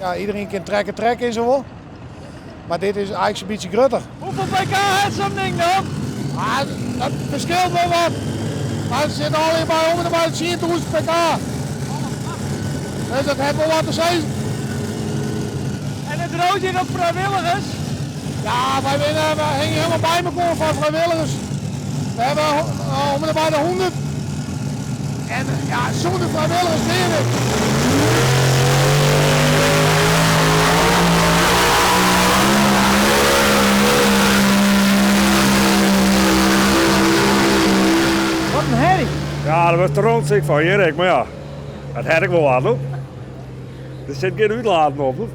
Ja, iedereen kin trekke trekke en zo. Maar dit is eigenlijk zo'n beetje grutter. Hoeveel pk heeft zo'n ding dan? Ah, dat verschilt wel wat. Maar het zit al in bij om en bij de 10.000 pk. Dus dat heeft wel wat te zeggen. En het rood hier op vrijwilligers? Ja, wij, winnen, wij hingen helemaal bij elkaar van vrijwilligers. We hebben om en bij de 100. En ja, zonder vrijwilligers weer het. Wat een herrie. Ja, dat was de rondzik van Erik, maar ja, dat had ik wel wat op. Er zit geen uitlaten op. Hoor.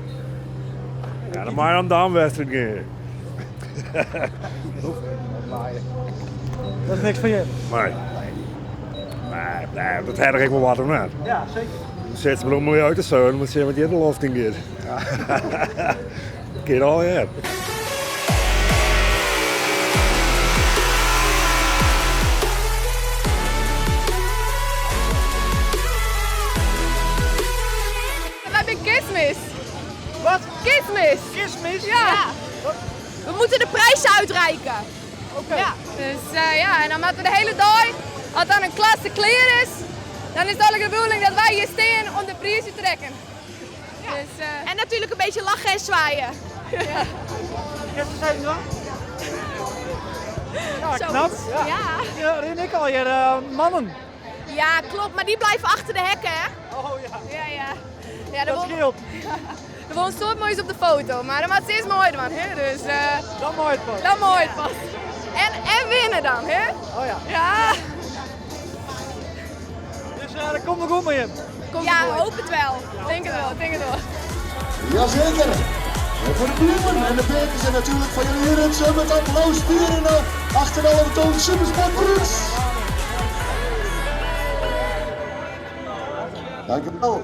Ja, dan mag je aan de damwedstrijd gaan. Dat is niks van je. Nee. Nee, nee, dat had ik wel wat om net. Ja, zeker. Dan zet ze me nog mooi uit de zon, maar ze wat je de loft in gaat. Keer al, ja. Wij zijn Kismis. Wat? Kismis. Kismis? Ja. We moeten de prijzen uitreiken. Oké. Ja. Dus ja, en dan moeten we de hele dag, als dan een klasse klaar is, dan is het eigenlijk de bedoeling dat wij hier staan om de prijzen te trekken. Ja. Dus, en natuurlijk een beetje lachen en zwaaien. Ja. Gisteren zei je wat? Ja, knap. Ja. Ja. Ja, ren ik al hier mannen. Ja, klopt, maar die blijven achter de hekken, hè? Oh ja. Ja, ja. Ja, Dat scheelt. Er woont soort moois op de foto, maar dat maakt steeds mooier man, hè? Dus, Dan mooi het pas. Dan mooi het pas. En winnen dan, hè? Oh ja. Ja. Dus dat komt wel goed met je. Komt ja, hoop het wel. Denk het wel, denk het wel. Jazeker. En voor de bloemen en de bekers en natuurlijk van jullie heren. Zo met applaus vieren achter de toon Supersport Broeks. Dank u wel.